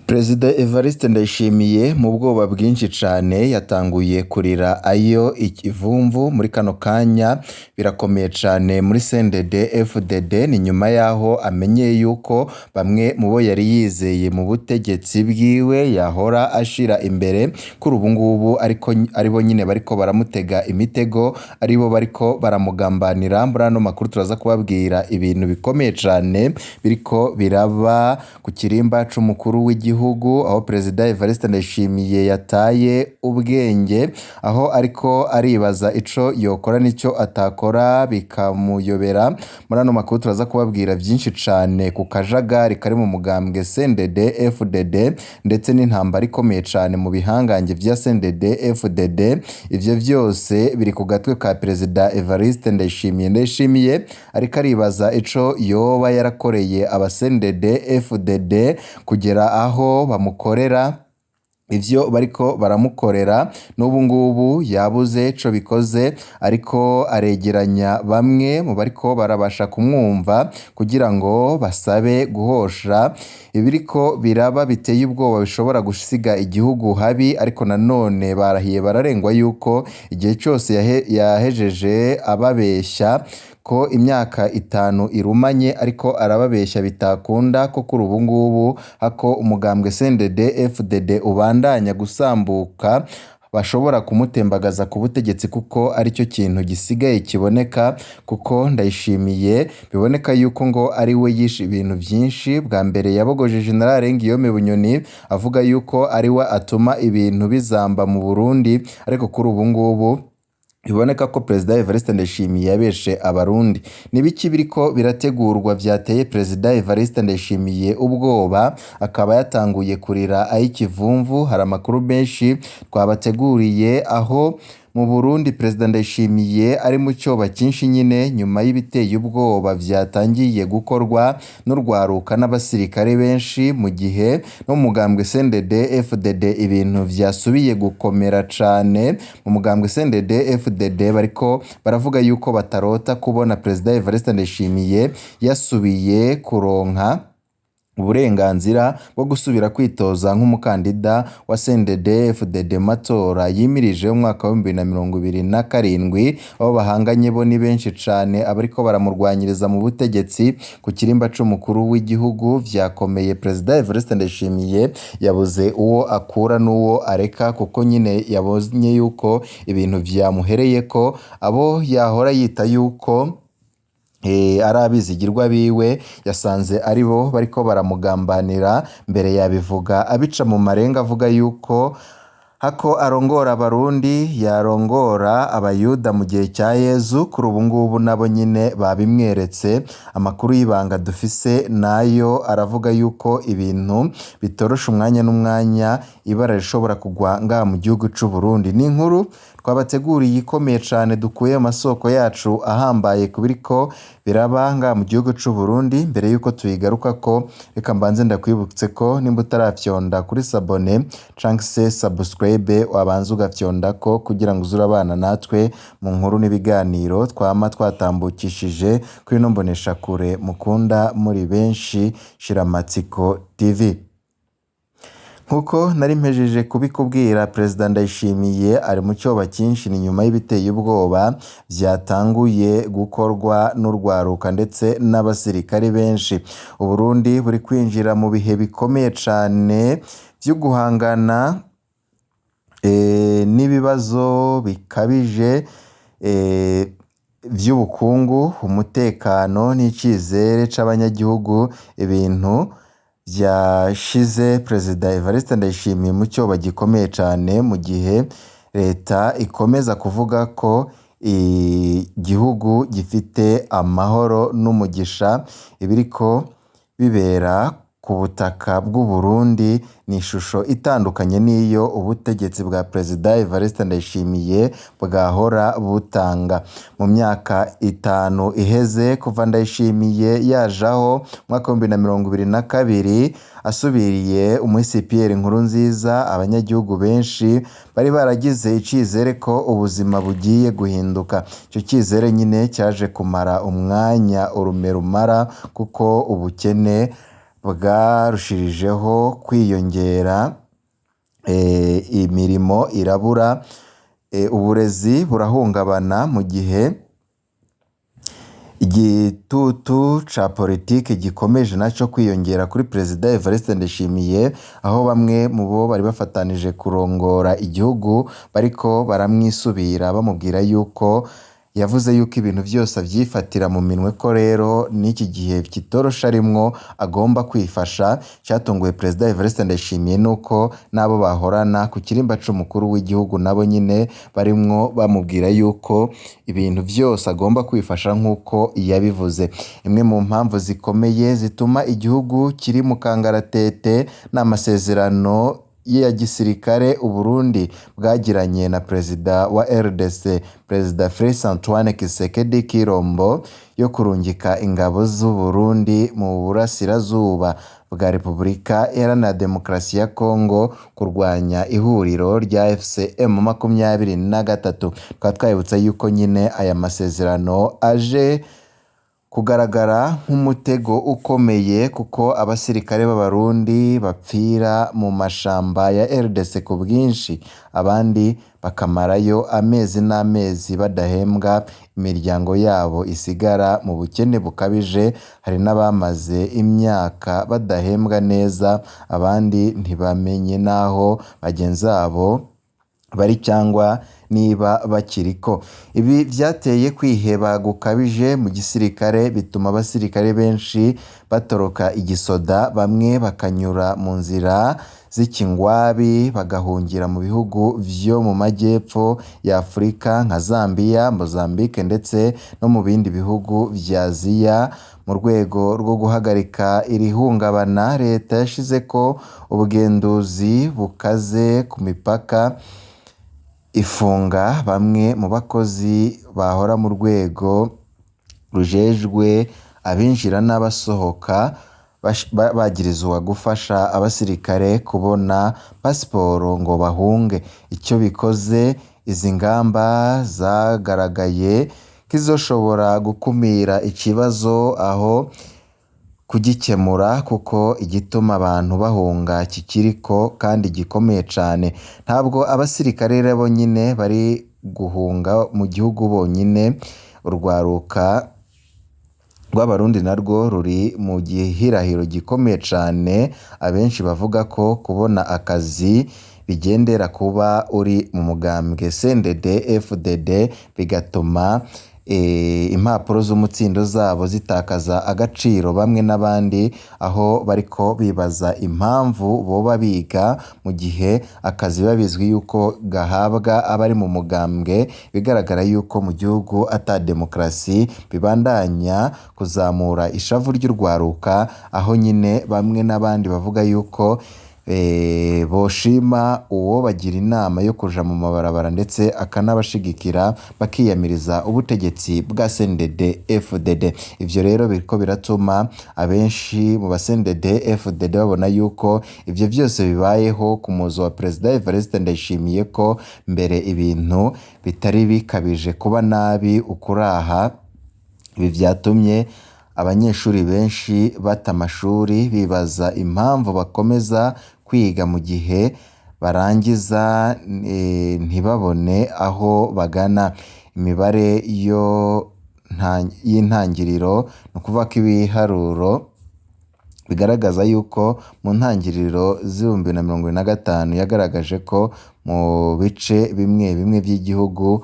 Perezida Evariste Ndayishimiye mu bwoba bwinshi cane yatanguye kurira ayo ikivumvu. Muri kano kanya birakomeye cane muri CNDD FDD. Ni nyuma yaho amenyeye yuko bamwe mu bo yari yizeye mu butegetsi bwiwe yahora ashira imbere, kuri ubu ngubu ariko aribo nyine bariko baramutega imitego, aribo bariko baramugambanira. Muri ano makuru turaza kubabwira ibintu bikomeye cane biriko biraba ku kirimba c'umukuru w'igihugu, aho Perezida Evariste Ndayishimiye yataye ubwenge, aho ariko aribaza ico yokora n'ico atakora bikamuyobera. Muri ano makuru turaza kubabwira vyinshi cane ku kajagari kari mu mugambwe CNDD FDD, ndetse n'intambara ikomeye cane mu bihangange vya CNDD FDD. Ivyo vyose biri ku gatwe ka Perezida Evariste Ndayishimiye. Ndayishimiye ariko aribaza ico yoba yarakoreye aba CNDD FDD kugera aho bamukorera ivyo bariko baramukorera. N'ubu ngubu yabuze ico bikoze, ariko aregeranya bamwe mu bariko barabasha kumwumva kugira ngo basabe guhosha ibiriko biraba biteye ubwoba bishobora gusiga igihugu habi. Ariko nanone barahiye bararengwa yuko igihe cose yahejeje ababeshya ko imyaka 5 irumanye, ariko arababeshya bitakunda ko kuri ubu ngubu hako umugambwe CNDD FDD ubandanya gusambuka bashobora kumutembagaza ku butegetsi, kuko aricyo kintu gisigaye kiboneka. Kuko Ndayishimiye biboneka yuko ngo ari we yishe ibintu vyinshi. Bwa mbere yabogoje General Guillaume Bunyoni avuga yuko ari we atuma ibintu bizamba mu Burundi, ariko kuri ubu ngubu biboneka ko Perezida Evariste Ndayishimiye yabeshe Abarundi. Ni biki biriko birategurwa vyateye Perezida Evariste Ndayishimiye ubwoba akaba yatanguye kurira ay'ikivumvu? Hari amakuru menshi twabateguriye aho mu Burundi Perezida Ndayishimiye ari mu coba cinshi nyine nyuma y'ibiteye ubwoba vyatangiye gukorwa n'urwaruka n'abasirikare benshi, mu gihe no mu mugambwe CNDD FDD ibintu vyasubiye gukomera cane. Mu mugambwe CNDD FDD bariko baravuga yuko batarota kubona Perezida Evariste Ndayishimiye yasubiye kuronka uburenganzira bwo gusubira kwitoza nk'umukandida wa CNDD FDD mu matora yimirije umwaka wa 2027. Abo bahanganye bo ni benshi cane, abariko baramurwanyiriza mu butegetsi ku kirimba c'umukuru w'igihugu vyakomeye. Perezida Evariste Ndayishimiye yabuze uwo akura n'uwo areka, kuko nyine yabonye yuko ibintu vyamuhereyeko. Abo yahora yita yuko ari abizigirwa biwe yasanze aribo bariko baramugambanira. Mbere yabivuga abica mu marenga avuga yuko hako arongora Abarundi yarongora Abayuda mu gihe cya Yezu. Kuri ubu ngubu nabo nyine babimweretse. Amakuru y'ibanga dufise nayo aravuga yuko ibintu bitoroshe, umwanya n'umwanya ibara rishobora kugwa ngaha mu gihugu c'u Burundi. Ni inkuru twabateguriye ikomeye cane dukuye mu masoko yacu ahambaye ku biriko biraba ngaha mu gihugu c'u Burundi. Mbere yuko tuyigarukako, reka mbanze ndakwibutse ko nimba utarafyonda kuri sabone canke se subscribe, wabanza ugafyondako kugira ngo uze urabana natwe mu nkuru n'ibiganiro twama twatambukishije kuri ino mboneshakure mukunda muri benshi, Shiramatsiko TV. Nkuko nari mpejeje kubikubwira, Perezida Ndayishimiye ari mu coba cinshi. Ni nyuma y'ibiteye ubwoba vyatanguye gukorwa n'urwaruka ndetse n'abasirikare benshi. Uburundi buri kwinjira mu bihe bikomeye cane vyo guhangana n'ibibazo bikabije vy'ubukungu, umutekano n'icizere c'abanyagihugu, ibintu vyashize Perezida Evariste Ndayishimiye mu coba gikomeye cane, mu gihe leta ikomeza kuvuga ko igihugu gifite amahoro n'umugisha. Ibiriko bibera ku butaka bw'u Burundi ni ishusho itandukanye n'iyo ubutegetsi bwa Perezida Evariste Ndayishimiye bwahora butanga. Mu myaka 5 iheze kuva Ndayishimiye yajaho mu mwaka wa 2022 asubiriye umuhisi Pierre Nkurunziza, abanyagihugu benshi bari baragize icizere ko ubuzima bugiye guhinduka. Ico cizere nyine caje kumara umwanya urume rumara, kuko ubukene bwarushirijeho kwiyongera, imirimo irabura, uburezi burahungabana mu gihe igitutu ca politike gikomeje naco kwiyongera kuri Perezida Evariste Ndayishimiye, aho bamwe mu bo bari bafatanije kurongora igihugu bariko baramwisubira bamubwira yuko yavuze yuko ibintu vyose avyifatira mu minwe, ko rero n'iki gihe kitoroshe arimwo agomba kwifasha. Icatunguye Perezida Evariste Ndayishimiye nuko n'abo bahorana ku kirimba c'umukuru w'igihugu nabo nyene barimwo bamubwira yuko ibintu vyose agomba kwifasha nk'uko yabivuze. Imwe mu mpamvu zikomeye zituma igihugu kiri mu kangaratete n'amasezerano ya gisirikare Uburundi bwagiranye na Perezida wa RDC, Perezida Felix Antoine Tshisekedi Tshilombo, yo kurungika ingabo z'Uburundi mu burasirazuba bwa Repubulika Iharanira Demokarasi ya Kongo kurwanya ihuriro rya FCM 23. Tukaba twabibutsa yuko nyine aya masezerano aje kugaragara nk'umutego ukomeye, kuko abasirikare b'Abarundi bapfira mu mashamba ya RDC ku bwinshi, abandi bakamarayo amezi n'amezi badahembwa, imiryango yabo isigara mu bukene bukabije, hari n'abamaze imyaka badahembwa neza, abandi ntibamenye n'aho bagenzi babo bari cyangwa niba bakiriko. Ibi vyateye kwiheba gukabije mu gisirikare, bituma abasirikare benshi batoroka igisoda, bamwe bakanyura mu nzira z'ikingwabi bagahungira mu bihugu vyo mu majyepfo ya Afurika nka Zambia, Mozambique ndetse no mu bindi bihugu vya Aziya. Mu rwego rwo guhagarika iri hungabana, leta yashizeko ubugenduzi bukaze ku mipaka, ifunga bamwe mu bakozi bahora mu rwego rujejwe abinjira n'abasohoka, bagirizwa gufasha abasirikare kubona pasiporo ngo bahunge. Ico bikoze, izi ngamba zagaragaye nk'izoshobora gukumira ikibazo aho kugikemura, kuko igituma abantu bahunga kikiriko kandi gikomeye cane. Ntabwo abasirikare rero bonyene bari guhunga mu gihugu bonyene, urwaruka rw'Abarundi narwo ruri mu gihirahiro gikomeye cane, abenshi bavuga ko kubona akazi bigendera kuba uri mu mugambwe CNDD FDD, bigatuma impapuro z'umutsindo zabo zitakaza agaciro bamwe n'abandi, aho bariko bibaza impamvu boba biga mu gihe akazi biba bizwi yuko gahabwa abari mu mugambwe. Bigaragara yuko mu gihugu ata demokarasi, bibandanya kuzamura ishavu ry'urwaruka, aho nyine bamwe n'abandi bavuga yuko boshima uwo bagira inama yo kuja mu mabarabara ndetse akanabashigikira bakiyamiriza ubutegetsi bwa CNDD FDD. Ivyo rero biriko biratuma abenshi mu ba CNDD FDD babona yuko ivyo vyose bibayeho ku muzo wa Perezida Evariste Ndayishimiye, ko mbere ibintu bitari bikabije kuba nabi ukuraha. Ibi vyatumye abanyeshuri benshi bata amashuri, bibaza impamvu bakomeza kwiga mu gihe barangiza ntibabone aho bagana. Imibare yo y'intangiriro, ni ukuvuga ko ibiharuro bigaragaza yuko mu ntangiriro z'2025 yagaragaje ko mu bice bimwe bimwe vy'igihugu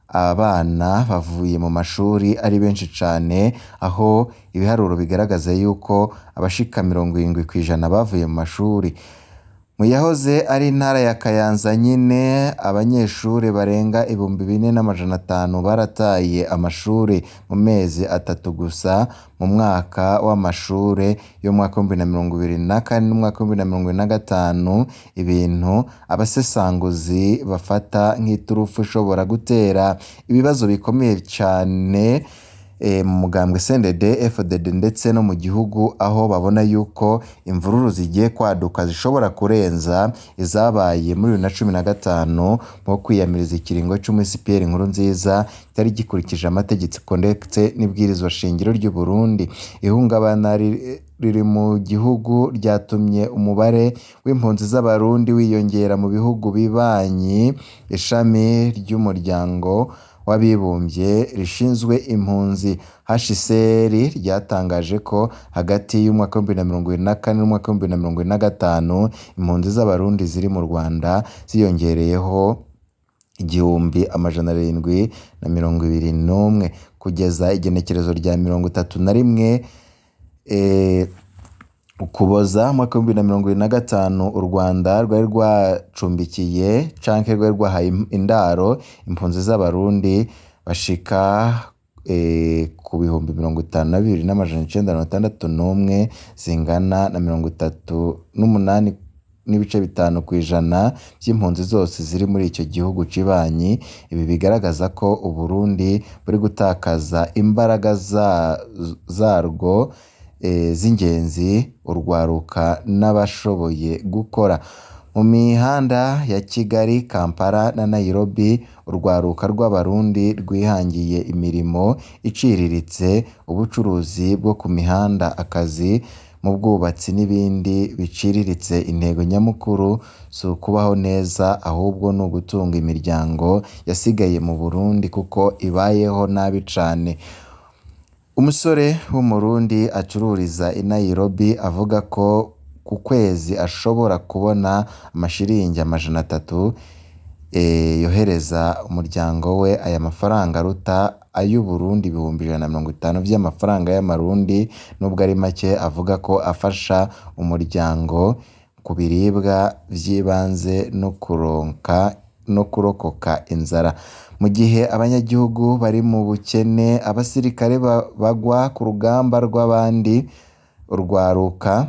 abana bavuye mu mashuri ari benshi cane, aho ibiharuro bigaragaza yuko abashika 70% bavuye mu mashuri. Mu yahoze ari intara ya Kayanza nyine, abanyeshure barenga 4500 barataye amashure mu mezi atatu gusa mu mwaka w'amashure y'umwaka 2024 n'umwaka 2025, ibintu abasesanguzi bafata nk'iturufu ishobora gutera ibibazo bikomeye cane mu mugambwe CNDD FDD ndetse no mu gihugu, aho babona yuko imvururu zigiye kwaduka zishobora kurenza izabaye muri 2015 mu kwiyamiriza ikiringo c'umusi Pierre Nkurunziza kitari gikurikije amategeko ndetse n'ibwirizwa shingiro ry'u Burundi. Ihungabana riri mu gihugu ryatumye umubare w'impunzi z'Abarundi wiyongera mu bihugu bibanyi. Ishami ry'umuryango w'abibumbye rishinzwe impunzi HCR ryatangaje ko hagati y'umwaka w'2024 n'umwaka w'2025 impunzi z'Abarundi ziri mu Rwanda ziyongereyeho 1721 kugeza igenekerezo rya 31 Ukuboza umwaka w'2025. U Rwanda rwari rwacumbikiye canke rwari rwahaye indaro impunzi z'Abarundi bashika ku 52,961, zingana na 38.5% vy'impunzi zose ziri muri ico gihugu cibanyi. Ibi bigaragaza ko Uburundi buri gutakaza imbaraga zarwo z'ingenzi, urwaruka n'abashoboye gukora. Mu mihanda ya Kigali, Kampala na Nairobi, urwaruka rw'Abarundi rwihangiye imirimo iciriritse, ubucuruzi bwo ku mihanda, akazi mu bwubatsi n'ibindi biciriritse. Intego nyamukuru si ukubaho neza, ahubwo ni ugutunga imiryango yasigaye mu Burundi kuko ibayeho nabi cane. Umusore w'Umurundi acururiza i Nairobi avuga ko ku kwezi ashobora kubona amashiringi 300 yohereza umuryango we. Aya mafaranga aruta ay'Uburundi 150,000 vy'amafaranga y'amarundi, nubwo ari make avuga ko afasha umuryango ku biribwa vy'ibanze no kurokoka inzara. Mu gihe abanyagihugu bari mu bukene, abasirikare bagwa ku rugamba rw'abandi, urwaruka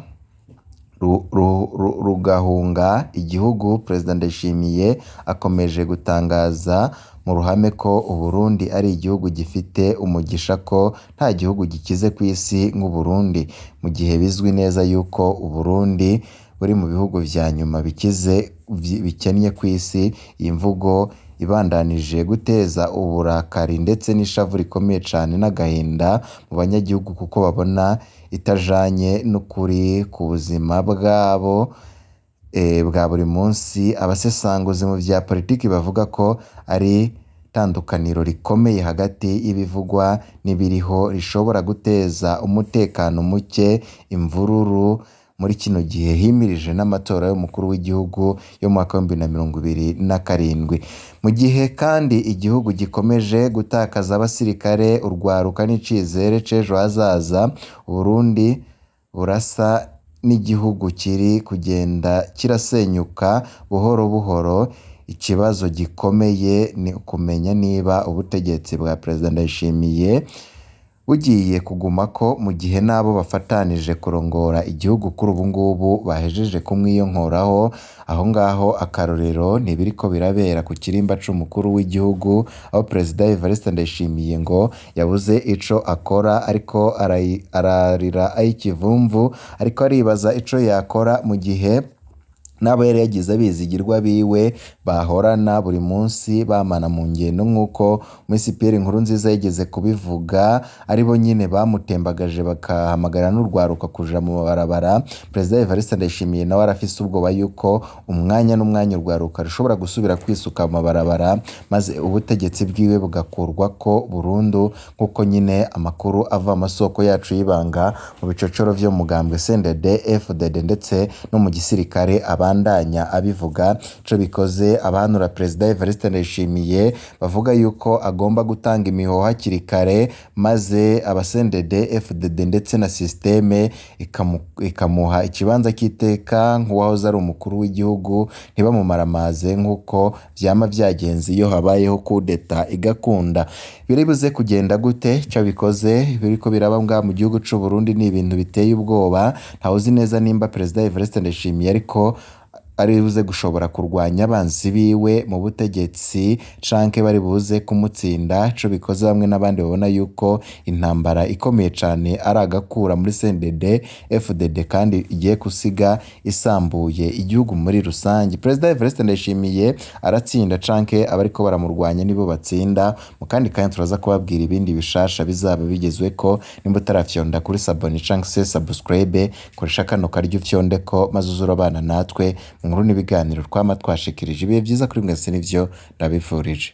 rugahunga igihugu, Perezida Ndayishimiye akomeje gutangaza mu ruhame ko Uburundi ari igihugu gifite umugisha, ko nta gihugu gikize kw'isi nk'Uburundi, mu gihe bizwi neza yuko Uburundi buri mu bihugu vya nyuma bikize bikennye kw'isi. Iyi mvugo ibandanije guteza uburakari ndetse n'ishavu rikomeye cane n'agahinda mu banyagihugu, kuko babona itajanye n'ukuri ku buzima bwabo bwa buri munsi. Abasesanguzi mu vya politiki bavuga ko ari itandukaniro rikomeye hagati y'ibivugwa n'ibiriho rishobora guteza umutekano muke, imvururu muri kino gihe himirije n'amatora y'umukuru w'igihugu yo mu mwaka w'2027. Mu gihe kandi igihugu gikomeje gutakaza abasirikare, urwaruka n'icizere c'ejo hazaza, Uburundi burasa n'igihugu kiri kugenda kirasenyuka buhoro buhoro. Ikibazo gikomeye ni ukumenya niba ubutegetsi bwa Perezida Ndayishimiye bugiye kugumako, mu gihe n'abo bafatanije kurongora igihugu kuri ubu ngubu bahejeje kumwiyonkoraho. Aho ngaho akarorero ni ibiriko birabera ku kirimba c'umukuru w'igihugu, aho Perezida Evariste Ndayishimiye ngo yabuze ico akora, ariko ararira ay'ikivumvu, ariko aribaza ico yakora mu gihe n'abo yari yagize abizigirwa biwe bahorana buri munsi bamana mu ngendo, nk'uko Miss Pierre Nkurunziza yigeze kubivuga, aribo nyine bamutembagaje bakahamagara n'urwaruka kuja mu mabarabara. Perezida Evariste Ndayishimiye nawe arafise ubwoba yuko umwanya n'umwanya urwaruka rushobora gusubira kwisuka mu mabarabara, maze ubutegetsi bwiwe bugakurwako burundu, nk'uko nyine amakuru ava mu masoko yacu y'ibanga mu bicocoro vyo mu mugambwe CNDD FDD ndetse no mu gisirikare abandanya abivuga. Ico bikoze, abahanura Perezida Evariste Ndayishimiye bavuga yuko agomba gutanga imihoho hakiri kare, maze aba CNDD FDD ndetse na systeme ikamuha ikibanza cy'iteka nk'uwahoze ari umukuru w'igihugu, ntibamumaramaze nk'uko vyama vyagenze iyo habayeho kudeta igakunda. Biribuze kugenda gute? Ico bikoze, biriko biraba ngaha mu gihugu c'u Burundi ni ibintu biteye ubwoba. Ntawuzi neza nimba Perezida Evariste Ndayishimiye ariko ari buze gushobora kurwanya abansi biwe mu butegetsi canke bari buze kumutsinda. Ico bikoze, bamwe n'abandi babona yuko intambara ikomeye cane ari agakura muri CNDD FDD kandi igiye gusiga isambuye igihugu muri rusange. Perezida Evariste Ndayishimiye aratsinda canke abariko baramurwanya nibo batsinda? Mu kandi kanya turaza kubabwira ibindi bishasha bizaba bigezweko. Nimba utarafyonda kuri s'abonner canke se subscribe, koresha kano karyo ufyondeko maze uze urabana natwe mu nkuru n'ibiganiro twama twashikirije. Ibihe vyiza kuri mwese nivyo ndabifurije.